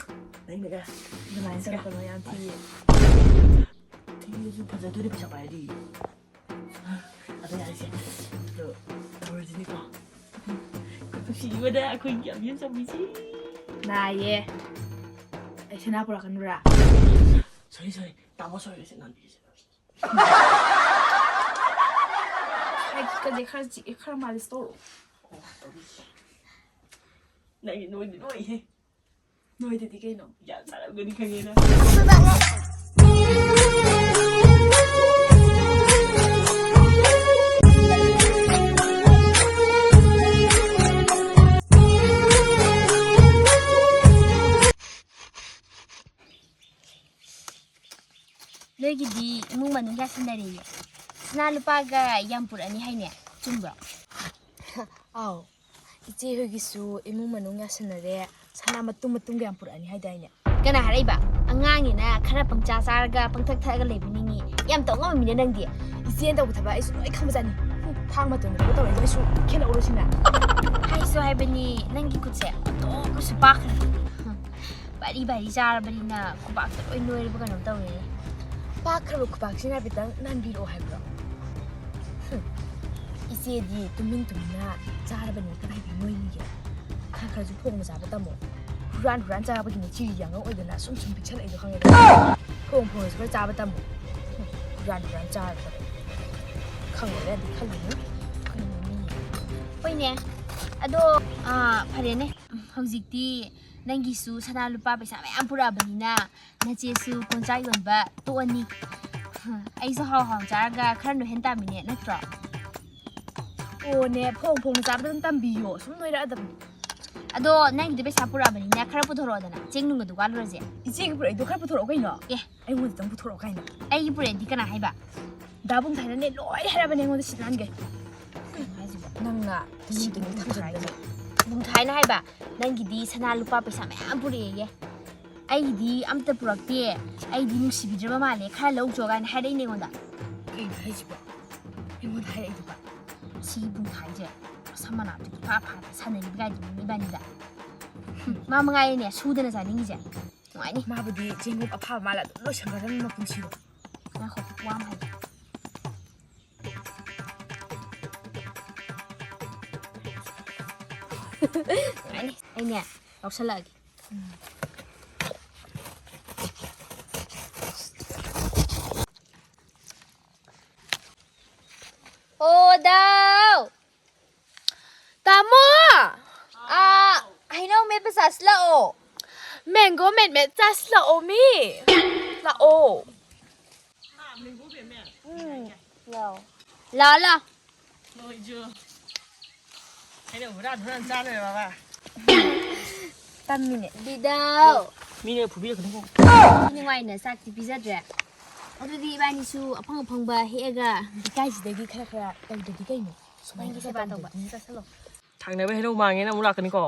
ꯅꯪꯅꯒ ꯑꯗꯨꯃꯥꯏꯅ ꯆꯠꯄꯗꯣ ꯌꯥꯝ ꯊꯤꯌꯦ꯫ ꯊꯤꯔꯁꯨ ꯐꯖꯗꯣꯏꯅꯦ ꯄꯩꯁꯥ ꯄꯥꯏꯔꯗꯤ꯫ ꯑꯗꯣ ꯌꯥꯔꯦꯁꯦ꯫ ꯑꯗꯣ ꯇꯧꯔꯁꯤꯅꯤꯀꯣ꯫ ꯅꯨꯡꯁꯤꯕꯗ ꯑꯩꯈꯣꯏꯒꯤ ꯌꯥꯝ ꯌꯦꯡ ꯆꯪꯕꯤꯁꯤ꯫ ꯅꯥꯏꯌꯦ꯫ ꯑꯩ ꯁꯅꯥ ꯄꯨꯔꯛꯀꯅꯨꯔꯥ? ꯁꯣꯔꯤ, ꯁꯣꯔꯤ꯫ ꯇꯥꯃꯣ ꯁꯣꯏꯔꯦꯁꯦ, ꯅꯥꯟꯕꯤꯔꯤꯁꯦ꯫ ꯁꯥꯏꯠꯀꯁꯦ ꯈꯔ ꯆꯤꯛꯑꯦ, ꯈꯔ ꯃꯥꯂꯤꯁ ꯇꯧꯔꯛꯑꯣ꯫ ꯅꯪꯒꯤ ꯅꯣꯏꯗꯤ ꯅꯣꯏꯍꯦ꯫ ꯅꯣꯏꯗꯗꯤ ꯀꯩꯅꯣ? ꯌꯥꯝ ꯆꯥꯔꯝꯒꯅꯤ ꯈꯪꯉꯦꯅ꯫ ꯅꯣꯏꯒꯤꯗꯤ ꯏꯃꯨꯡ ꯃꯅꯨꯡ ꯌꯥꯁꯟꯅꯔꯦꯌꯦ꯫ ꯁꯅꯥ ꯂꯨꯄꯥꯒ ꯌꯥꯝ ꯄꯨꯔꯛꯑꯅꯤ ꯍꯥꯏꯅꯦ, ꯆꯨꯝꯕ꯭ꯔꯣ? ꯑꯥꯎ, ꯏꯆꯦ ꯍꯣꯏꯒꯤꯁꯨ ꯏꯃꯨꯡ ꯃꯅꯨꯡ ꯌꯥꯁꯟꯅꯔꯦ, ꯁꯅꯥ ꯃꯇꯨꯝ ꯃꯇꯨꯝꯒ ꯌꯥꯝ ꯄꯨꯔꯛꯑꯅꯤ ꯍꯥꯏꯗꯥꯏꯅꯦ? ꯀꯅꯥ ꯍꯥꯏꯔꯛꯏꯕ? ꯑꯉꯥꯡꯅꯤꯅ ꯈꯔ ꯄꯪꯆꯥ ꯆꯥꯔꯒ ꯄꯪꯊꯛ ꯊꯛꯑꯒ ꯂꯩꯕꯅꯤꯅꯤ꯫ ꯌꯥꯝ ꯇꯧ ꯉꯝꯃꯤꯅꯦ ꯅꯪꯗꯤ꯫ ꯏꯆꯦꯅ ꯇꯧꯕ ꯊꯕꯛ ꯑꯩꯁꯨ ꯂꯣꯏ ꯈꯪꯕꯖꯥꯠꯅꯤ꯫ ꯍꯨꯝ, ꯊꯥꯡ ꯃꯇꯣꯟꯗ ꯇꯧꯔꯛꯏꯗꯣ ꯑꯩꯁꯨ ꯈꯦꯠꯂꯛꯎꯔꯣ ꯁꯤꯅ? ꯍꯥꯏꯁꯨ ꯍꯥꯏꯕꯅꯤ, ꯅꯪꯒꯤ ꯈꯨꯠꯁꯦ ꯑꯣꯟꯊꯣꯛꯅꯁꯨ ꯄꯥꯛꯈ꯭ꯔꯦ꯫ ꯍꯨꯝ, ꯕꯥꯔꯤ ꯕꯥꯔꯤ ꯆꯥꯔꯕꯅꯤꯅ ꯈꯨꯕꯥꯛꯇ ꯂꯣꯏ ꯅꯣꯏꯔꯕ ꯀꯩꯅꯣꯝ ꯇꯧꯔꯦꯅꯦ꯫ ꯄꯥꯛꯈ꯭ꯔꯕ ꯈꯨꯕꯥꯛꯁꯤꯅ ꯍꯥꯏꯐꯦꯠꯇꯪ ꯅꯥꯟꯕꯤꯔꯛꯑꯣ ꯍꯥꯏꯕ꯭ꯔꯣ? ꯍꯨꯝ, ꯏꯆꯦꯗꯤ ꯇꯨꯃꯤꯟ ꯇꯨꯃꯤꯟꯅ ꯆꯥꯔꯕꯅꯤꯅ ꯀꯗꯥꯏꯗꯒꯤ ꯅꯣꯏꯅꯤꯒꯦ? ꯈꯔ ꯈꯔꯁꯨ ꯐꯣꯡꯅ ꯆꯥꯕ ꯇꯝꯃꯣ꯫ ꯍꯨꯔꯥꯟ ꯍꯨꯔꯥꯟ ꯆꯥꯕꯒꯤꯅꯦ ꯆꯤꯔꯤ ꯌꯥꯡꯉꯪ ꯑꯣꯏꯗꯅ ꯁꯨꯝ ꯁꯨꯝ ꯄꯤꯛꯁꯜꯂꯛꯏꯗꯣ ꯈꯪꯉꯦꯗꯅ꯫ ꯐꯣꯡ ꯐꯣꯡꯅꯁꯨ ꯈꯔ ꯆꯥꯕ ꯇꯝꯃꯣ꯫ ꯍꯨꯔꯥꯟ ꯍꯨꯔꯥꯟ ꯆꯥꯔꯒ ꯈꯪꯉꯦꯗꯤ ꯈꯜꯂꯨꯅꯨ꯫ ꯀꯩꯅꯣꯅꯦ꯫ ꯍꯣꯏꯅꯦ, ꯑꯗꯣ, ꯑꯥ, ꯐꯔꯦꯅꯦ꯫ ꯍꯧꯖꯤꯛꯇꯤ ꯅꯪꯒꯤꯁꯨ ꯁꯅꯥ ꯂꯨꯄꯥ ꯄꯩꯁꯥ ꯃꯌꯥꯝ ꯄꯨꯔꯛꯑꯕꯅꯤꯅ ꯅꯆꯦꯁꯨ ꯀꯣꯟꯆꯥꯛ ꯌꯣꯟꯕ ꯇꯣꯛꯑꯅꯤ꯫ ꯑꯩꯁꯨ ꯍꯥꯎ ꯍꯥꯎ ꯆꯥꯔꯒ ꯈꯔ ꯅꯣꯏꯍꯟ ꯇꯥꯃꯤꯅꯦ, ꯅꯠꯇ꯭ꯔꯣ? ꯑꯣꯅꯦ, ꯐꯣꯡ ꯐꯣꯡꯅ ꯆꯥꯕꯗ ꯑꯗꯨꯝ ꯇꯝꯕꯤꯌꯣ, ꯁꯨꯝ ꯅꯣꯏꯔꯛꯑꯗꯕꯅꯤ꯫ ꯑꯗꯣ ꯅꯪꯒꯤꯗꯤ ꯄꯩꯁꯥ ꯄꯨꯔꯛꯑꯕꯅꯤꯅ ꯈꯔ ꯄꯨꯊꯣꯔꯛꯑꯣꯗꯅ, ꯆꯦꯡ ꯅꯨꯡꯒꯗꯨ ꯋꯥꯜꯂꯨꯔꯁꯦ꯫ ꯏꯆꯦꯒꯤ ꯄꯨꯔꯛꯏꯗꯣ ꯈꯔ ꯄꯨꯊꯣꯔꯛꯑꯣ ꯀꯩꯅꯣ꯫ ꯑꯦ꯫ ꯑꯩꯉꯣꯟꯗꯇꯪ ꯄꯨꯊꯣꯔꯛꯑꯣ ꯀꯥꯏꯅ꯫ ꯑꯩꯒꯤ ꯄꯨꯔꯛꯑꯗꯤ ꯀꯅꯥ ꯍꯥꯏꯕ? ꯗꯥ ꯕꯨꯡꯊꯥꯏꯅꯅꯦ ꯂꯣꯏ ꯍꯥꯏꯔꯕꯅꯦ ꯑꯩꯉꯣꯟꯗ ꯁꯤꯠ ꯅꯥꯟꯒꯩ꯫ ꯀꯩꯅꯣ ꯍꯥꯏꯁꯤꯕꯣ? ꯅꯪꯅ ꯇꯨꯃꯤꯟ ꯇꯨꯃꯤꯟ ꯊꯝꯖꯤꯟꯕꯅꯦ꯫ ꯕꯨꯡꯊꯥꯏꯅ ꯍꯥꯏꯕ, "ꯅꯪꯒꯤꯗꯤ ꯁꯅꯥ ꯂꯨꯄꯥ ꯄꯩꯁꯥ ꯃꯌꯥꯝ ꯄꯨꯔꯛꯑꯦꯌꯦ꯫ ꯑꯩꯒꯤꯗꯤ ꯑꯝꯇ ꯄꯨꯔꯛꯇꯦ꯫ ꯑꯩꯗꯤ ꯅꯨꯡꯁꯤꯕꯤꯗ꯭ꯔꯕ ꯃꯥꯜꯂꯦ꯫ ꯈꯔ ꯂꯧ ꯆꯣ" ꯀꯥꯏꯅ ꯍꯥꯏꯔꯛꯏꯅꯦ ꯑꯩꯉꯣꯟꯗ꯫ ꯀꯩꯅꯣ ꯍꯥꯏꯁꯤꯕꯣ? ꯑꯩꯉꯣꯟꯗ ꯍꯥꯏꯔꯛꯏꯗꯨꯕ? ꯁꯤꯒꯤ ꯕꯨꯡꯊꯥꯏꯁꯦ ꯃꯁꯝ ꯃꯅꯥꯗꯨ ꯏꯐꯥ ꯐꯥꯔꯒ ꯁꯥꯟꯅꯔꯤꯕ ꯀꯥꯏꯗꯨꯅꯤ ꯏꯕꯥꯅꯤꯗ꯫ ꯃꯥ ꯃꯉꯥꯏꯔꯦꯅꯦ ꯁꯨꯗꯅ ꯆꯥꯅꯤꯡꯉꯤꯁꯦ꯫ ꯅꯨꯡꯉꯥꯏꯅꯤ꯫ ꯃꯥꯕꯨꯗꯤ ꯆꯦꯡꯒꯨꯝ ꯑꯐꯥꯕ ꯃꯥꯜꯂ ꯑꯗꯨꯝ ꯂꯣꯏꯁꯟꯒꯗꯕꯅꯤ ꯃꯄꯨꯟꯁꯤꯗꯣ꯫ ꯉꯥꯏꯈꯣ, ꯋꯥ ꯑꯃ ꯍꯥꯏꯒꯦ꯫ ꯅꯨꯡꯉꯥꯏꯅꯤ꯫ ꯑꯩꯅꯦ, ꯂꯧꯁꯜꯂꯛꯑꯒꯦ꯫ ꯑꯣ, ꯗꯥꯎ! ꯇꯥꯃꯣ! ꯑꯥ, ꯍꯩꯅꯧ ꯃꯦꯠꯄ ꯆꯥꯁꯤꯜꯂꯛꯑꯣ꯫ ꯃꯦꯡꯒꯣ ꯃꯦꯠ ꯃꯦꯠ ꯆꯥꯁꯤꯜꯂꯛꯑꯣ ꯃꯤ꯫ ꯂꯥꯛꯑꯣ꯫ ꯂꯥꯛꯑꯣ꯫ ꯂꯥꯛꯑꯣ, ꯂꯥꯛꯑꯣ꯫ ꯅꯣꯏꯁꯨ꯫ ꯑꯩꯅ ꯍꯨꯔꯥꯟ ꯍꯨꯔꯥꯟ ꯆꯥ ꯂꯩꯔꯕ? ꯇꯝꯃꯤꯅꯦ꯫ ꯗꯤꯗꯥꯎ꯫ ꯃꯤꯅ ꯐꯨꯕꯤꯔꯛꯀꯅꯤꯀꯣ꯫ ꯅꯨꯡꯉꯥꯏꯅ ꯆꯥꯛꯇꯤ ꯄꯤꯖꯗ꯭ꯔꯦ꯫ ꯑꯗꯨꯗꯤ ꯏꯕꯥꯅꯤꯁꯨ ꯑꯐꯪ ꯑꯐꯪꯕ ꯍꯦꯛꯑꯒ ꯂꯩꯀꯥꯏꯁꯤꯗꯒꯤ ꯈꯔ ꯈꯔ ꯇꯧꯗ꯭ꯔꯗꯤ ꯀꯩꯅꯣ? ꯁꯨꯃꯥꯏꯅ ꯅꯪꯒꯤ ꯈꯔ ꯁꯦꯕꯥ ꯇꯧꯕ꯫ ꯇꯧꯗ꯭ꯔꯗꯤ ꯆꯥꯁꯜꯂꯣ꯫ ꯊꯥꯡꯅꯕ ꯍꯩꯅꯧ ꯃꯥꯡꯉꯦꯅ ꯑꯃꯨꯛ ꯂꯥꯛꯀꯅꯤꯀꯣ꯫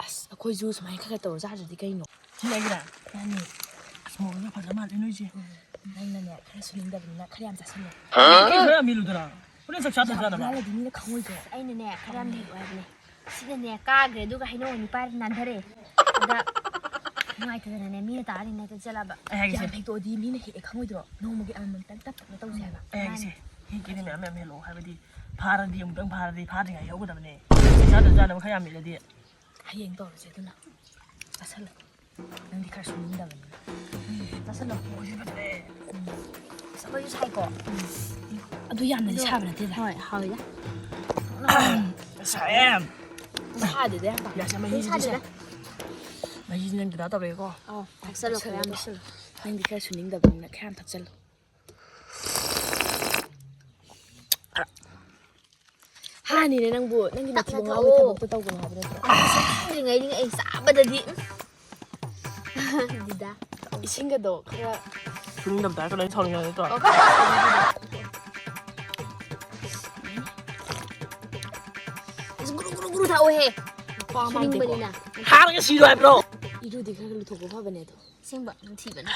ꯑꯁ, ꯑꯩꯈꯣꯏꯁꯨ ꯁꯨꯃꯥꯏꯅ ꯈꯔ ꯈꯔ ꯇꯧꯔ ꯆꯥꯗ꯭ꯔꯗꯤ ꯀꯩꯅꯣ? ꯁꯤ ꯑꯩꯒꯤꯔꯥ? ꯃꯥꯅꯦ꯫ ꯑꯁ, ꯃꯣꯔꯣꯛꯁꯨ ꯐꯖ ꯃꯥꯜꯂꯦ ꯅꯣꯏꯁꯦ꯫ ꯎꯝ, ꯅꯪꯅꯅꯦ, ꯈꯔ ꯁꯨꯅꯤꯡꯗꯕꯅꯤꯅ ꯈꯔ ꯌꯥꯝ ꯆꯥꯁꯜꯂꯣ꯫ ꯅꯪ ꯈꯔ ꯌꯥꯝ ꯃꯦꯠꯂꯨꯗꯅ꯫ ꯍꯣꯔꯦꯟ ꯆꯥꯛ ꯆꯥꯗꯕ ꯆꯥꯅꯕ꯫ ꯍꯨꯔꯥꯜꯂꯗꯤ ꯃꯤꯅ ꯈꯪꯉꯣꯏꯗ꯭ꯔꯣ? ꯑꯩꯅꯅꯦ, ꯈꯔ ꯌꯥꯝ ꯃꯦꯠꯂꯨ ꯍꯥꯏꯕꯅꯦ꯫ ꯁꯤꯅꯅꯦ, ꯀꯥꯈ꯭ꯔꯦ, ꯑꯗꯨꯒ ꯍꯩꯅꯧ ꯑꯅꯤ ꯄꯥꯏꯔ ꯅꯥꯟꯊꯔꯛꯑꯦ꯫ ꯑꯗ ꯅꯨꯡꯉꯥꯏꯇꯗꯅꯅꯦ, ꯃꯤꯅ ꯇꯥꯔꯗꯤ ꯅꯥꯏꯇ ꯆꯠꯂꯕ꯫ ꯑꯩ ꯍꯥꯏꯒꯦꯁꯦ꯫ ꯌꯥꯝ ꯍꯦꯛꯇꯣꯛꯑꯗꯤ ꯃꯤꯅ ꯍꯦꯛꯑꯦ ꯈꯪꯉꯣꯏꯗ꯭ꯔꯣ? ꯅꯣꯡꯃꯒꯤ ꯑꯃꯃꯝꯇꯪ ꯇꯞ ꯇꯞꯅ ꯇꯧꯁꯦ ꯍꯥꯏꯕ꯫ ꯑꯩ ꯍꯥꯏꯒꯦꯁꯦ꯫ ꯃꯥꯅꯦ꯫ ꯍꯦꯛꯀꯦꯗꯤ ꯃꯌꯥꯝ ꯃꯌꯥꯝ ꯍꯦꯛꯂꯛꯑꯣ꯫ ꯍꯥꯏꯕꯗꯤ ꯐꯥꯔꯗꯤ ꯑꯃꯨꯛꯇꯪ ꯐꯥꯔꯗꯤ ꯐꯥꯗ꯭ꯔꯤꯉꯩ ꯍꯦꯛꯍꯧꯒꯗꯕꯅꯦ꯫ ꯆꯥꯛ ꯆꯥꯗ ꯆꯥꯅꯕ ꯈꯔ ꯌꯥꯝ ꯃꯦꯠꯂꯗꯤ꯫ ꯍꯌꯦꯡ ꯇꯧꯔꯁꯦ ꯑꯗꯨꯅ꯫ ꯆꯥꯁꯜꯂꯣ꯫ ꯅꯪꯗꯤ ꯈꯔ ꯁꯨꯅꯤꯡꯗꯕꯅꯤꯅ꯫ ꯆꯥꯁꯜꯂꯣ꯫ ꯃꯣꯔꯣꯛꯁꯦ ꯐꯖꯔꯦ꯫ ꯎꯝ꯫ ꯑꯁ, ꯑꯩꯈꯣꯏꯁꯨ ꯁꯥꯏꯀꯣ꯫ ꯑꯗꯨ ꯌꯥꯝꯅꯗꯤ ꯑꯗꯣ ꯁꯥꯕ ꯅꯠꯇꯦꯗ꯫ ꯍꯣꯏ, ꯍꯥꯎꯋꯤꯗ꯫ ꯁꯥꯏꯌꯦ꯫ ꯁꯥꯗꯦꯗ ꯌꯥꯝ ꯄꯥꯛꯅ꯫ ꯌꯥꯁꯦ, ꯃꯍꯤꯁꯤꯗꯤ ꯁꯦ꯫ ꯁꯥꯗꯦꯗ꯫ ꯃꯍꯤꯁꯤ ꯅꯪ ꯗꯗꯥ ꯇꯧꯔꯒꯦꯀꯣ꯫ ꯑꯧ, ꯊꯛꯆꯜꯂꯣ, ꯈꯔ ꯌꯥꯝ ꯊꯛꯆꯜꯂꯣ꯫ ꯅꯪꯗꯤ ꯈꯔ ꯁꯨꯅꯤꯡꯗꯕꯅꯤꯅ ꯈꯔ ꯌꯥꯝ ꯊꯛꯆꯜꯂꯣ꯫ ꯍꯥꯅꯤꯅꯦ ꯅꯪꯕꯨ, ꯅꯪꯒꯤ ꯇꯞꯅ ꯃꯊꯤꯕꯣꯡ ꯉꯥꯎꯕ ꯊꯛꯑꯣ꯫ ꯊꯕꯛꯇꯣ ꯇꯧꯒꯅꯨ ꯍꯥꯏꯕ ꯅꯠꯇ꯭ꯔꯣ? ꯑꯁ, ꯆꯥꯗ꯭ꯔꯤꯉꯩꯗꯤ ꯑꯩ ꯆꯥꯕꯗꯗꯤ, ꯎꯝ꯫ ꯗꯤꯗꯥ꯫ ꯏꯁꯤꯡꯒꯗꯣ ꯈꯔ ꯁꯨꯅꯤꯡꯗꯕ ꯇꯥꯏꯞꯇ ꯂꯣꯏ ꯁꯥꯎꯅꯤꯡꯉꯦ ꯅꯠꯇ꯭ꯔꯣ? ꯑꯣ, ꯈꯔ ꯁꯥꯎꯅꯤꯡꯉꯦ꯫ ꯑꯁ, ꯒꯨꯔꯨ, ꯒꯨꯔꯨ, ꯒꯨꯔꯨ ꯊꯛꯑꯣꯍꯦ꯫ ꯅꯨꯄꯥ ꯃꯥꯟꯗꯦꯀꯣ꯫ ꯁꯨꯅꯤꯡꯕꯅꯤꯅ꯫ ꯍꯥꯔꯒ ꯁꯤꯔꯣ ꯍꯥꯏꯕ꯭ꯔꯣ? ꯏꯔꯨꯗꯤ ꯈꯔ ꯈꯔ ꯂꯨꯊꯣꯛꯄ ꯐꯕꯅꯦ ꯑꯗꯣ꯫ ꯑꯁꯦꯡꯕ, ꯅꯝꯊꯤꯕꯅꯦ꯫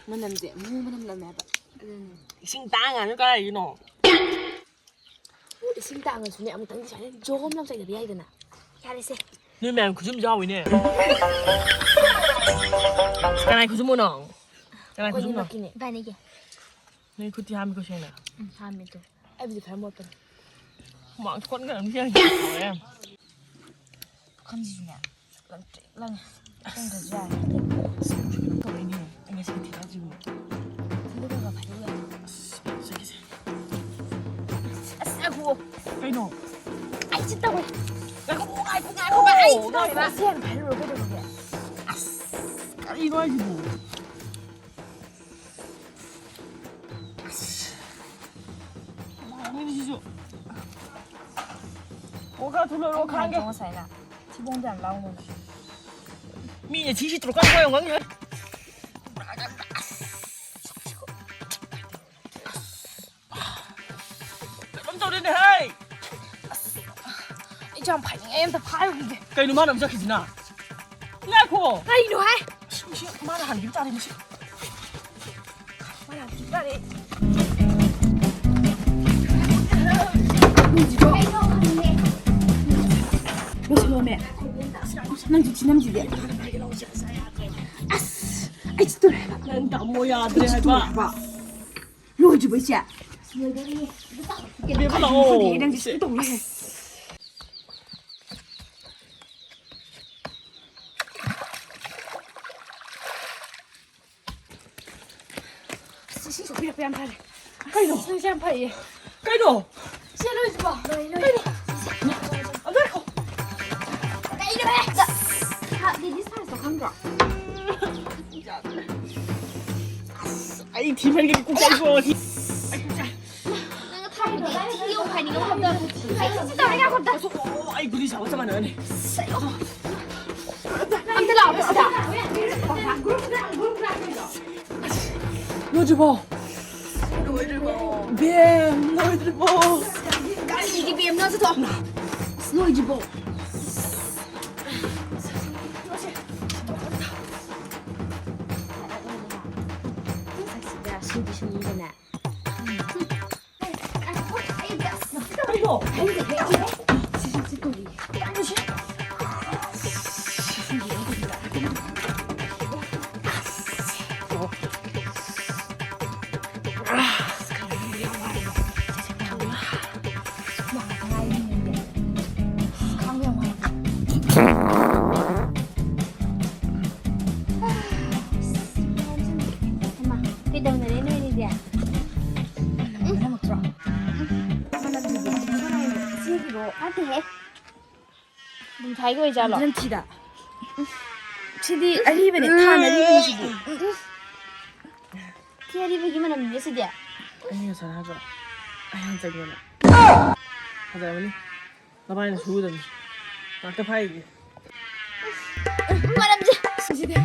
ꯃꯅꯝꯁꯦ ꯃꯨ ꯃꯅꯝ ꯅꯝꯃꯦ ꯍꯥꯏꯕ꯫ ꯑꯗꯨꯅꯦ꯫ ꯏꯁꯤꯡ ꯇꯥꯡꯉꯅꯤ ꯀꯥꯏꯗꯒꯤꯅꯣ? ꯑꯣ, ꯏꯁꯤꯡ ꯇꯥꯡꯉꯁꯨꯅꯦ, ꯑꯃꯨꯛꯇꯪꯗꯤ ꯁꯨꯃꯥꯏꯅ ꯖꯣꯝ ꯂꯥꯎ ꯆꯥꯏꯗꯕ ꯌꯥꯏꯗꯅ꯫ ꯌꯥꯔꯦꯁꯦ꯫ ꯅꯣꯏ ꯃꯌꯥꯝ ꯈꯨꯖꯨꯝ ꯌꯥꯎꯏꯅꯦ꯫ ꯀꯅꯥꯏ ꯈꯨꯖꯨꯝꯅꯣ? ꯀꯅꯥꯏ ꯈꯨꯖꯨꯝꯅꯣ? ꯑꯩꯈꯣꯏꯅꯤꯃꯛꯀꯤꯅꯦ꯫ ꯏꯕꯥꯅꯤꯒꯤ꯫ ꯅꯣꯏ ꯈꯨꯠꯇꯤ ꯍꯥꯝꯃꯤꯀꯣ ꯁꯦꯡꯅ? ꯎꯝ, ꯍꯥꯝꯃꯦ ꯑꯗꯨ꯫ ꯑꯩꯕꯨꯗꯤ ꯈꯔ ꯃꯣꯠꯄꯅꯦ꯫ ꯍꯨꯃꯥꯡ ꯊꯣꯛꯍꯟꯒꯗꯕꯅꯤ ꯁꯦꯡꯅ꯫ ꯄꯨꯈꯝꯁꯤꯁꯨꯅꯦ꯫ ꯂꯪꯇ꯭ꯔꯤꯛ ꯂꯪꯉꯦ꯫ ꯆꯪꯗ꯭ꯔꯁꯨ ꯌꯥꯔꯦ꯫ ꯑꯁ, ꯀꯩꯅꯣ ꯇꯧꯔꯛꯏꯅꯦ꯫ ꯑꯩ ꯉꯁꯤꯒꯤ ꯊꯦꯡꯅꯗ꯭ꯔꯤꯕꯅꯦ꯫ ꯊꯤꯟꯗꯣꯛꯑꯒ ꯐꯥꯏꯗꯣꯛꯎ ꯌꯥꯗ꯭ꯔꯣ? ꯑꯁ, ꯆꯠꯀꯦꯁꯦ꯫ ꯑꯁ, ꯉꯥꯏꯈꯨꯑꯣ꯫ ꯀꯩꯅꯣ? ꯑꯩ ꯁꯤ ꯇꯧꯋꯦ꯫ ꯉꯥꯏꯈꯣ, ꯉꯥꯏꯈꯣ, ꯉꯥꯏꯈꯣ, ꯑꯩ ꯁꯤ ꯇꯧꯋꯦ꯫ ꯉꯥꯏꯈꯣ꯫ ꯁꯤ ꯍꯥꯟꯅ ꯐꯥꯏꯔꯨꯔꯣ, ꯀꯩꯗꯧꯔꯒꯦ? ꯑꯁ, ꯀꯔꯤꯅꯣ ꯍꯥꯏꯁꯤꯕꯨ? ꯑꯁ꯫ ꯁꯤꯁꯨ꯫ ꯑꯣ, ꯈꯔ ꯊꯨꯅ ꯂꯧꯔꯣ, ꯈꯥꯡꯒꯦ꯫ ꯉꯁꯥꯏꯅ ꯊꯤꯕꯣꯡꯗꯣ ꯌꯥꯝ ꯂꯥꯎꯅꯨꯅ꯫ ꯃꯤꯅ ꯊꯤ ꯁꯤꯠꯇ꯭ꯔꯣ? ꯀꯟꯅ ꯌꯥꯝ ꯉꯥꯡꯉꯤ ꯍꯥꯏ꯫ ꯀꯩꯅꯣꯝ ꯇꯧꯔꯦꯅꯦ, ꯍꯩ! ꯑꯩꯁꯨ ꯌꯥꯝ ꯐꯥꯏꯅꯤꯡꯉꯦ, ꯑꯝꯇ ꯐꯥꯔꯨꯈꯤꯒꯦ꯫ ꯀꯩꯅꯣ ꯃꯥꯅ ꯑꯃꯨꯛ ꯆꯠꯈꯤꯁꯤꯅ? ꯉꯥꯏꯈꯣ! ꯀꯩꯅꯣ ꯍꯦ? ꯑꯁ, ꯃꯁꯤ ꯃꯥꯅ ꯍꯥꯟꯈꯤꯕ ꯇꯥꯔꯦ, ꯃꯁꯤ꯫ ꯃꯥꯅ ꯍꯥꯟꯈꯤꯕ ꯇꯥꯔꯦ꯫ ꯂꯣꯏꯁꯤꯜꯂꯣꯃꯦ꯫ ꯅꯪꯁꯨ ꯊꯤꯅꯝꯁꯤꯗꯤ꯫ ꯑꯁ, ꯑꯩ ꯆꯠꯇꯣꯔꯦ ꯍꯥꯏꯕ꯫ ꯅꯪ ꯇꯥꯃꯣ ꯌꯥꯗ꯭ꯔꯦ ꯍꯥꯏꯕ꯫ ꯂꯣꯏꯗ꯭ꯔꯤꯕꯣ, ꯏꯆꯦ? ꯂꯣꯏꯗꯣꯔꯦ꯫ ꯕꯦꯝꯃ, ꯂꯥꯛꯑꯣ꯫ ꯈꯪꯗꯦ, ꯅꯪꯗꯤ ꯁꯨꯝ ꯇꯧ ꯂꯩꯔꯦ꯫ ꯑꯁ, ꯏꯁꯤꯡ ꯁꯣꯛꯄꯤꯔꯛꯄ ꯌꯥꯝ ꯐꯔꯦ꯫ ꯀꯩꯅꯣ? ꯑꯁ, ꯅꯪꯁꯦ ꯌꯥꯝ ꯐꯩꯌꯦ꯫ ꯀꯩꯅꯣ? ꯆꯦ, ꯂꯣꯏꯗ꯭ꯔꯤꯕꯣ? ꯂꯣꯏ, ꯂꯣꯏ꯫ ꯀꯩꯅꯣ? ꯑꯝꯇ ꯉꯥꯏꯈꯣ꯫ ꯀꯩꯅꯣ ꯍꯦ? ꯂꯦꯗꯤꯁ ꯐꯥꯔꯁꯇꯣ ꯈꯪꯗ꯭ꯔꯣ? ꯑꯩ ꯊꯤꯃꯟꯒꯗꯤ ꯀꯣꯛ ꯆꯥꯛꯏꯀꯣ꯫ ꯑꯩ ꯀꯣꯛ ꯆꯥꯛꯑꯦ꯫ ꯅꯪꯅ ꯊꯥꯕꯗꯤ ꯊꯤ ꯌꯧ ꯍꯥꯏꯅꯤꯡꯉꯕ ꯈꯪꯗꯦ꯫ ꯑꯩ ꯁꯤ ꯇꯧꯔꯦ, ꯉꯥꯏꯈꯣ ꯑꯝꯇ꯫ ꯑꯣ, ꯑꯩ ꯒꯨꯂꯤ ꯆꯥꯕ ꯆꯞ ꯃꯥꯟꯅꯔꯅꯤ꯫ ꯑꯝꯇ ꯂꯥꯛꯑꯣ ꯁꯤꯗ꯫ ꯂꯣꯏꯗ꯭ꯔꯤꯕꯣ? ꯂꯣꯏꯗ꯭ꯔꯤꯕꯣ? ꯕꯦꯝ, ꯂꯣꯏꯗ꯭ꯔꯤꯕꯣ? ꯀꯔꯤꯒꯤ ꯕꯦꯝꯅꯣ? ꯆꯠꯊꯣꯛ꯫ ꯂꯣꯏꯗ꯭ꯔꯤꯕꯣ? ꯁꯤꯗꯤ ꯁꯨꯝ ꯌꯦꯡꯉꯦ꯫ ꯀꯩꯗꯧꯅꯔꯦ ꯅꯣꯏꯅꯤꯗꯤ? ꯃꯅꯝ ꯅꯝꯃꯛꯇ꯭ꯔꯣ? ꯃꯅꯝꯗꯨꯗꯤ ꯏꯆꯦꯒꯤꯔꯣ? ꯅꯠꯇꯦꯍꯦ꯫ ꯕꯨꯡꯊꯥꯏꯒꯤ ꯑꯣꯏꯖꯥꯠꯂꯣ? ꯅꯝꯊꯤꯗ꯫ ꯁꯤꯗꯤ ꯑꯔꯤꯕꯅꯦ, ꯊꯥꯏꯅ ꯑꯔꯤꯕꯅꯦ ꯁꯤꯗꯤ꯫ ꯊꯤ ꯑꯔꯤꯕꯒꯤ ꯃꯅꯝꯅꯤꯅꯦ ꯁꯤꯗꯤ꯫ ꯑꯩ ꯉꯁꯥꯏ ꯍꯥꯏꯗ꯭ꯔꯣ? ꯆꯪꯗꯅ꯫ ꯐꯖꯔꯕꯅꯤ꯫ ꯅꯃꯥꯏꯅ ꯁꯨꯒꯗꯕꯅꯤ꯫ ꯉꯥꯛꯇ ꯐꯥꯏꯒꯦ꯫ ꯃꯔꯝꯁꯦ ꯁꯤꯗꯤ꯫